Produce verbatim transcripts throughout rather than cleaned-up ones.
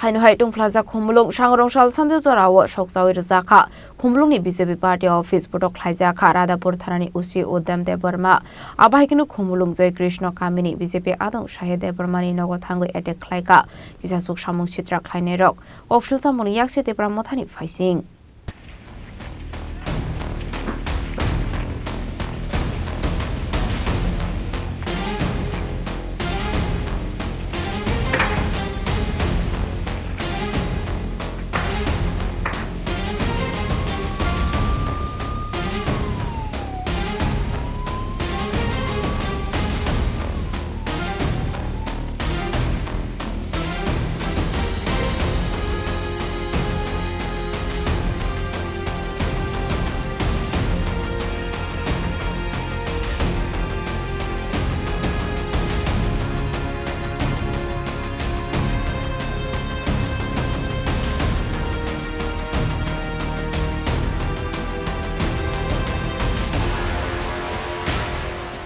Haino hai tongphlajak Khumulwng sangrongsal sanjak jorao sokjawi rwjakha. Khumulwngni B J P party office putok khlaijak kha Radhapur thanani O C Udayam Debbarma. Abo hai kheno Khumulwng Joy Krishna kamini B J P adong Sahil Debbarmani nogo thangwi attack khlaikha. Kisa suk samung sitra khlainairok. Koksil samungni yaksi Tipra Mothani phaising.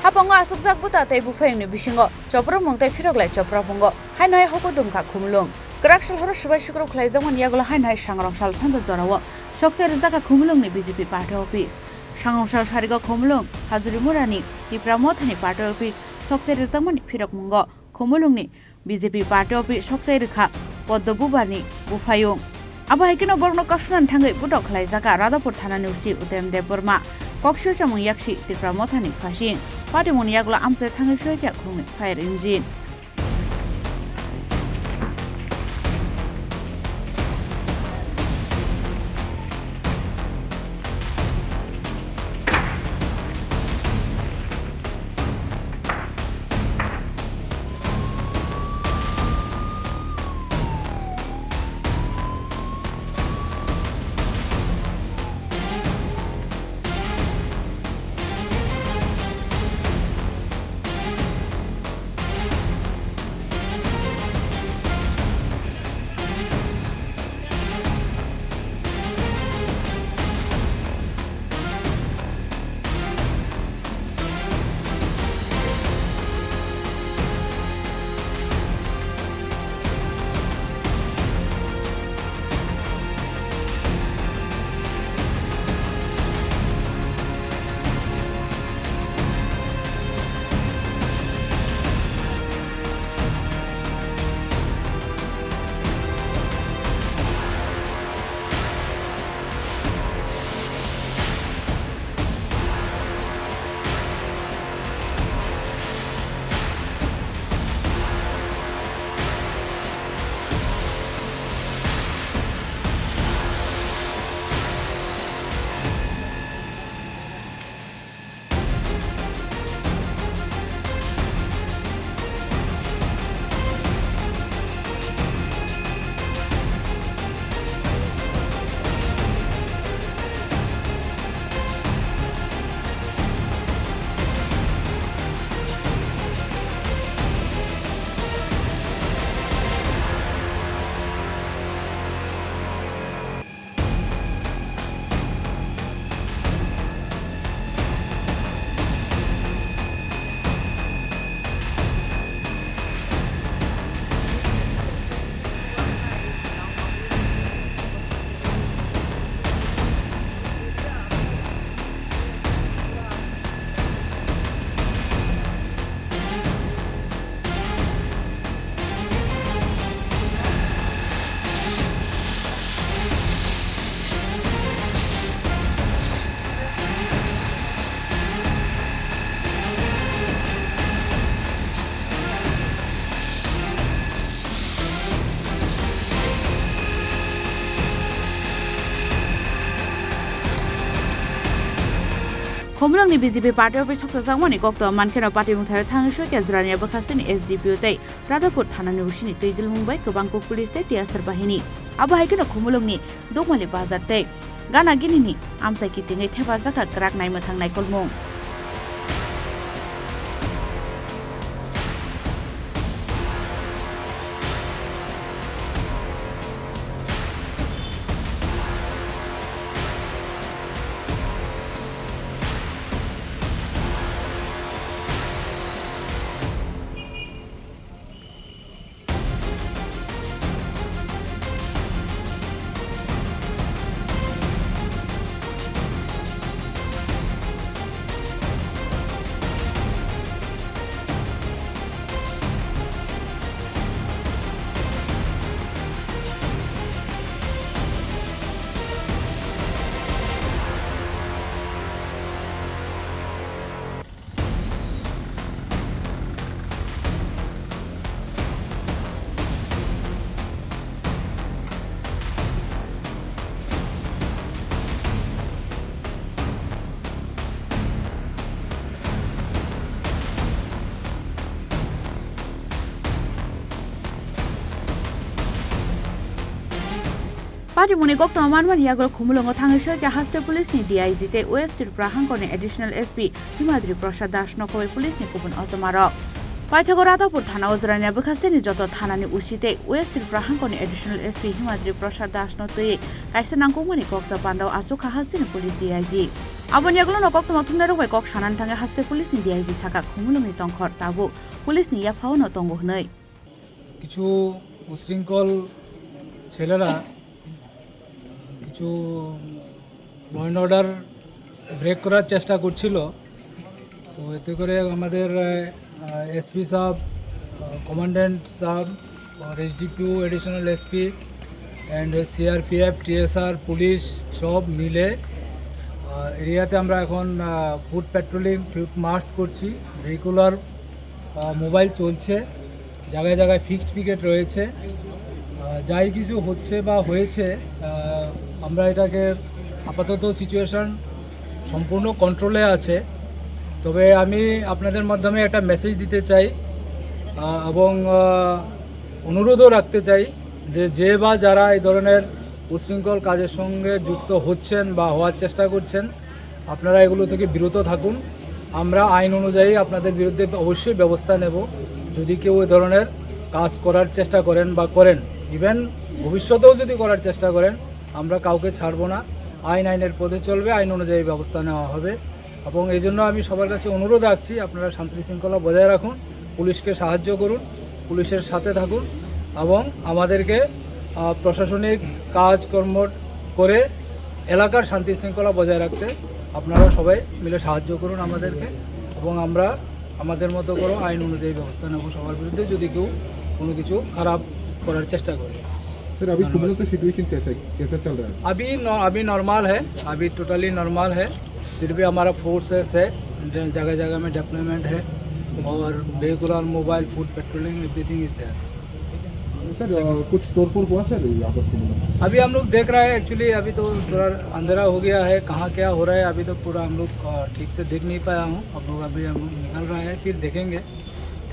Hapango aswkjak bwta tei buphayungni bisingo chopropmung tei phiroklai chopropungo haino hai hokudum kha Khumulwng. Kwrak sal horo swbai sukrub khlaijakmani yagulo haino hai sangrongsal sanjak jorao sokchai rwjakha Khumulwngni B J P party office. Sangrongsal sarigo Khumulwng Hajurimurani Tipra Mothani party office sokchai rwjakmani phirokmungo Khumulwngni B J P party office sokchai rwkha Poddo Bubarni buphayung. Abo hai kheno borokno kasunani thangwi putok khlaijakha Radhapur thanani O C Udayam Debbarma. Koksil samung yaksi Tipra Mothani phaising. Patimungni yagulo amchai thangwi soikha khulumni fire engine. Khumulwngni B J P party office sokchakjakmani kokto mankheno patimung thaio thangwi soikha Jorania bwkhasteni S D P O tei Radhapur thanani O C ni twi dilmung bai kwbang kuk police tei T S R bahini. Abo hai kheno Khumulwngni Dukmali bazar tei Gana ginini amchai kitingwi theparjakha kwrak naimwthang naikolmung. Patimungni koktwma manmani yagulo Khumulwngo thangwi soikha haste police ni D I G tei West Tripura hangkorni additional S P Himadri Prasad Das no kowai police ni kubun ojomarok. Paithago Radhapur thana o Jorania bwkhasteni joto thanani O C tei West Tripura hangkorni additional S P Himadri Prasad Das no twi kaisa nangkukmani koksa pandao achukha hasteni police D I G. Aboni yagulono koktwma thumnairok bai kok sanani thangwi haste police ni D I G sakha Khumulwngni tongkhor tabuk police ni yaphao no tongo hwnwi. কিছু উশৃঙ্খল ছেলেরা কিছু law and order break করার চেষ্টা করছিল। তো এতে করে আমাদের এসপি সাহেব, কমান্ড্যান্ট সাহেব, আর SDPO, additional SP and CRPF, TSR, police সব মিলে এরিয়াতে আমরা এখন ফুট প্যাট্রোলিং, ফুট মার্চ করছি। ভেহিকুলার মোবাইল চলছে, জায়গায় জায়গায় ফিক্সড পিকেট রয়েছে। আহ, যাই কিছু হচ্ছে বা হয়েছে, আহ, আমরা এটাকে আপাতত সিচুয়েশন সম্পূর্ণ কন্ট্রোলে আছে। তবে আমি আপনাদের মাধ্যমে একটা মেসেজ দিতে চাই, আহ, এবং, আহ, অনুরোধও রাখতে চাই যে, যে বা যারা এই ধরনের উশৃঙ্খল কাজের সঙ্গে যুক্ত হচ্ছেন বা হওয়ার চেষ্টা করছেন, আপনারা এগুলো থেকে বিরত থাকুন। আমরা আইন অনুযায়ী আপনাদের বিরুদ্ধে অবশ্যই ব্যবস্থা নেব। যদি কেউ এই ধরনের কাজ করার চেষ্টা করেন বা করেন, ইভেন ভবিষ্যতেও যদি করার চেষ্টা করেন, আমরা কাউকে ছাড়বো না। আইন আইনের পথে চলবে, আইন অনুযায়ী ব্যবস্থা নেওয়া হবে। এবং এই জন্য আমি সবার কাছে অনুরোধ রাখছি, আপনারা শান্তি শৃঙ্খলা বজায় রাখুন, পুলিশকে সাহায্য করুন, পুলিশের সাথে থাকুন এবং আমাদেরকে, আহ, প্রশাসনিক কাজকর্ম করে এলাকার শান্তি শৃঙ্খলা বজায় রাখতে আপনারা সবাই মিলে সাহায্য করুন আমাদেরকে এবং আমরা আমাদের মতো করে আইন অনুযায়ী ব্যবস্থা নেব সবার বিরুদ্ধে, যদি কেউ কোনো কিছু খারাপ করার চেষ্টা করে। सर, अभी धन्यवाद। कुमलों का सिचुएशन कैसा है, कैसा चल रहा है? अभी नॉ-, अभी नॉर्मल है, अभी टोटली नॉर्मल है। फिर भी हमारा फोर्सेस है, ज-, जगह जगह में डिप्लॉयमेंट है और vehicular, mobile, foot patrolling, everything is there. Sir, अ, कुछ तोड़फोड़ हुआ सर यहाँ पर कुमलों में? अभी हम लोग देख रहे हैं, एक्चुअली अभी तो थोड़ा अंधेरा हो गया है, कहाँ क्या हो रहा है अभी तो पूरा हम लोग, अ, ठीक से देख नहीं पाया हूँ। हम लोग अभी हम लोग निकल रहे हैं, फिर देखेंगे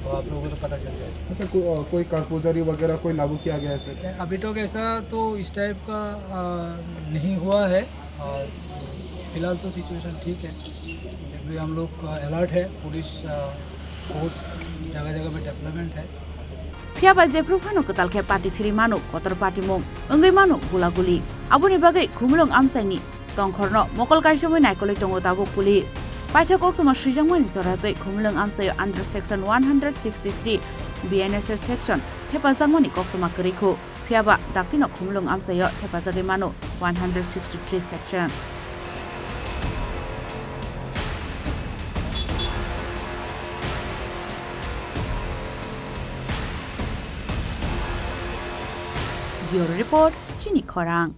तो आप लोगों को तो पता चल जाएगा। अच्छा, को-, अ, कोई कारगुजारी वगैरह कोई लागू किया गया है सर? अभी तक ऐसा तो इस टाइप का, अ, नहीं हुआ है। और फिलहाल तो सिचुएशन ठीक है, फिर भी हम लोग, अ, अलर्ट है, पुलिस, अ, फोर्स जगह जगह पे डेवलपमेंट है। Phiya ba jephru phano kwtal khe pati phiri mano, kotor patimung wngwi mano gulaguli. Aboni bagwi Khumulwng amchaini tongkhorno mokol kaichomwi naikolwi tongo tabuk police. Paithak koktwma swijakmani jora twi Khumulwng amchaio under section one hundred sixty-three B N S S section thepajakmani koktwma kwrwi khu. Phiya ba daktino Khumulwng amchaio thepajagwi mano one hundred sixty-three section. Bureau Report, Chini Khorang.